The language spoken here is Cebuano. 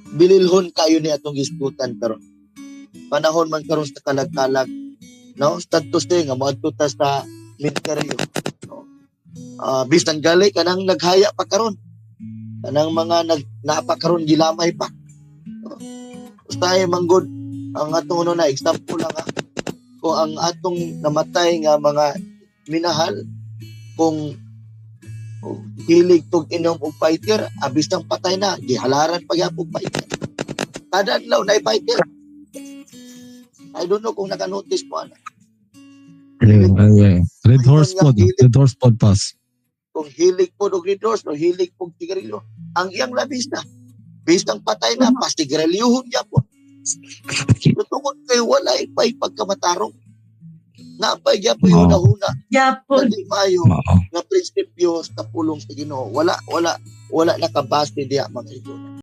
Bililhon kayo ni atong gisgutan karon. Panahon man karon sa kalag-kalag, no? Status din nga moadto ta sa minteryo, no? Bisan gali kanang naghaya pa karon. Kanang mga nag naa pa karon, gilamay pa. No? Usahay manggod ang atong ano na example lang ha. Kung ang atong namatay nga mga minahal, kung hilig tog inom og fighter, abis nang patay na, gihalaran pa gyapon fighter. Kada adlaw na fighter. I don't know kung naka-notice mo ana. Yeah. Red Horse pod, Red Horse pod pass. Kung hilig po og Red Horse o hilig pog sigarilyo, ang iyang labis na. Bisan patay na, pasigarilyuhon gyapon. So, tungod kay wala pa'y pagkamatarong. Napay gyapon yung huna Yapon. na di maayo nga prinsipyo sa pulong sa Ginoo. Wala, wala, wala nakabase diya, mga igsoon.